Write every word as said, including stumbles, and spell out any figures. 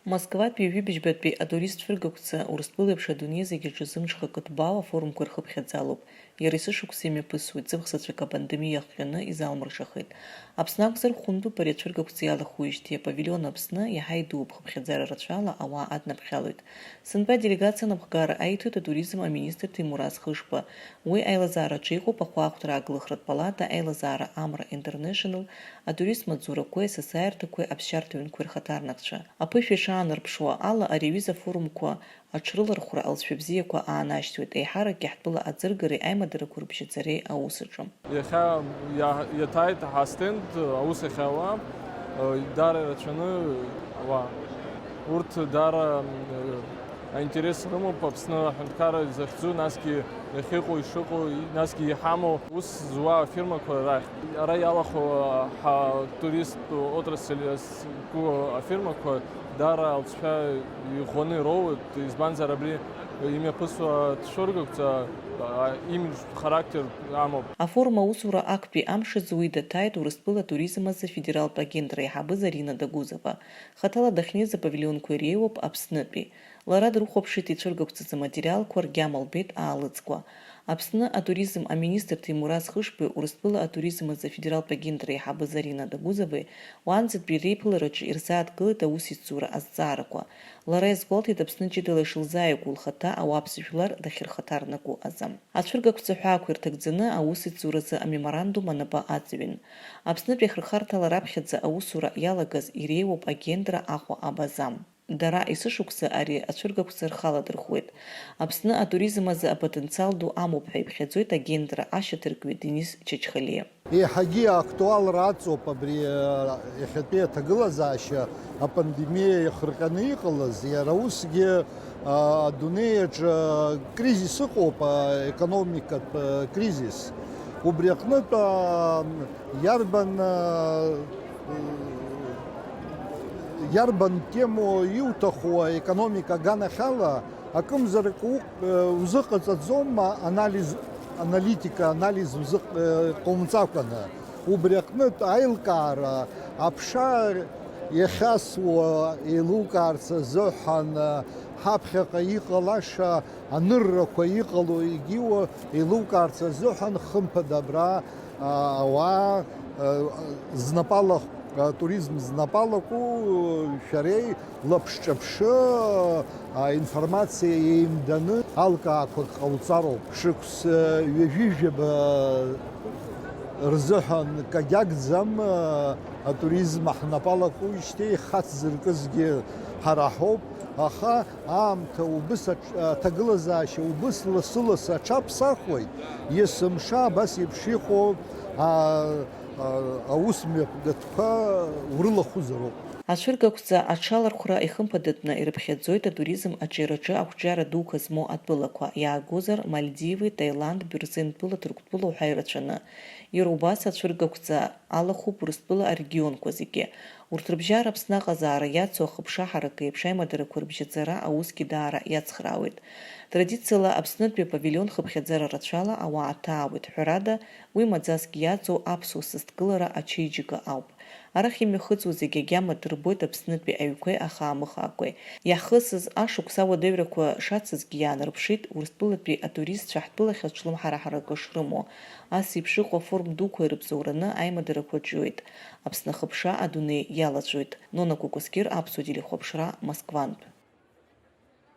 Москватәи ҩажәи быжьбатәи атурист цәыргақәҵа Урыстәыла еиԥш адунеи зегьы аҿы зымҽхакы ҭбаау афорумқәа ирхыԥхьаӡалоуп. Иара есышықәса имҩаԥысуеит, ҵыԥх заҵәык апандемиа ахҟьаны изалмыршахеит. Аԥсны акәзар, хәынтәуп ари ацәыргақәҵа иалахәуижьҭеи, апавилион Аԥсны иаҳа идууп, хыԥхьаӡара рацәала ауаа аднаԥхьалоит. Сынтәа аделегациа анапхгара аиҭоит атуризм аминистр Ҭемураз Хышба. Уи аилазаараҿы иҟоуп ахәаахәҭра ааглыхратә палата, аилазаара Амра Интернешнл, атуристтә маҵзурақәеи асасааирҭақәеи аԥсшьарҭа ҩынқәеи рхаҭарнакцәа. Аԥышәа ишаанарԥшуа ала, ари аҩыза афорумқәа аҽрылархәра алҵшәа бзиақәа аанашьҭуеит, еиҳаракгьы ҳтәыла аӡыргареи аимадарақәа рыбжьаӡареи аус аҿы. Иахьа иа-, иаҭааит ҳастенд, аус ахьауа, даара ирацәаны ауаа. Урҭ даара, м, аинтерес рымоуп Аԥсны аҳәынҭқарра изахьӡу, насгьы иахьыҟоу, ишыҟоу, насгьы иҳамоу ус зуа афирмақәа рахь. Ара иалахәу ҳатуристтә отрасль азку афирмақәа даара алҵшәа иӷәӷәаны ироуеит, избанзар, абри имҩаԥысуа ацәыргақәҵа, а, имиџьтә характер амоуп. Афорум аусура актәи амш азы уи даҭааит Урыстәыла атуризм азы афедералтә агент реиҳабы Зарина Дагузова. Хаҭала дахьнеиз апавилионқәа иреиуоуп Аԥснытәи. Лара дрыхәаԥшит ицәыргақәҵаз аматериалқәа, ргьама лбеит аалыҵқәа. Аԥсны атуризм аминистр Ҭемураз Хышбеи Урыстәыла атуризм азы афедералтә агент реиҳабы Зарина Дагузовеи уаанӡатәи реиԥылараҿы ирзааҭгылеит аусеицура азҵаарақәа. Лара иазгәалҭеит Аԥсны ҷыдала ишылзааигәоу лхаҭа ауаԥсыжәлар дахьырхаҭарнаку азы. Ацәыргақәҵа ҳәаақәа ирҭагӡаны аусеицуразы амеморандум анапы аҵҩын. Аԥснытәи ахырхарҭала раԥхьаӡа аусура иалагаз иреиуоуп агентра Аҟәа Абаза. Дара есышықәса ари ацәыргақәҵа рхаладырхәуеит. Аԥсны атуризм азы апотенциал ду амоуп ҳәа иԥхьаӡоит агентра ашьаҭаркҩы Денис Чачхалиа. Еиҳагьы актуалра аҵоуп абри, э, иахьатәи аҭагылазаашьа апандемиа иахырҟьаны иҟалаз, иара усгьы, а, адунеи аҿы кризис ыҟоуп, а, економикатә, а, кризис. Убри аҟнытә, а, иарбан, а, иарбан тему иуҭаху аекономика аганахьала, акымзарак уҟ-, узыҟаҵаӡом анализ, аналитика, анализ узыҟ-, ҟоумҵакәаны. Убри аҟнытә аилкаара, аԥша иахьасуа еилукаарц азыҳәан, ҳаԥхьаҟа иҟалаша аныррақәа иҟало егьиуа еилукаарц азыҳәан, хымԥада абра, а, ауаа, а, знапала, атуризм знапалаку шәареи лаԥшҿаԥшы, аинформациа еимданы алкаақәак ҟауҵароуп. Шықәс ҩажәи жәаба рзыҳәан кагьагӡам атуризм ҳнапалакуижьҭеи, ихацзыркызгьы ҳара ҳоуп, аха аамҭа убыс аҿ-, аҭагылазаашьа убыс лассы-лассы аҽаԥсахуеит, есымша абас еиԥш иҟоу, а, а, аус мҩаԥгатәқәа урылахәызароуп. Ацәыргақәҵа аҽалархәра ихымԥадатәны ирыԥхьаӡоит атуризм аҿиараҿы ақәҿиара дуқәа змоу атәылақәа, иаагозар, Мальдиви, Таиланд, Бырзентәыла, Ҭырқәтәыла уҳәа ирацәаны. Иара убас ацәыргақәҵа алахәуп Урыстәыла арегионқәа зегьы. Урҭ рыбжьара Аԥсны аҟазаара иацу ахыԥша ҳаракы еиԥш аимадарақәа рыбжьаӡара аусгьы даара иацхраауеит. Традициала Аԥснытәи апавилион хыԥхьаӡара рацәала ауаа ҭаауеит, ҳәарада, уи маӡаск иаҵоу аԥсуа сасдкылара ачеиџьыка ауп. Арахь имҩахыҵуа зегьы агьама дырбоит Аԥснытәи аҩқәеи ахаамыхаақәеи. Иаҳхысыз ашықәс ауадаҩрақәа шацызгьы иаанарԥшит Урыстәылатәи атуристцәа ҳтәылахь аҿлымҳара ҳаракы шрымоу. Ас еиԥш иҟоу афорум дуқәа ирыбзоураны аимадарақәа ҿиоит. Аԥсны ахыԥша адунеи иалаҵәоит. Нона Кәакәасқьыр, Аԥсуа телехәаԥшра, Москвантә.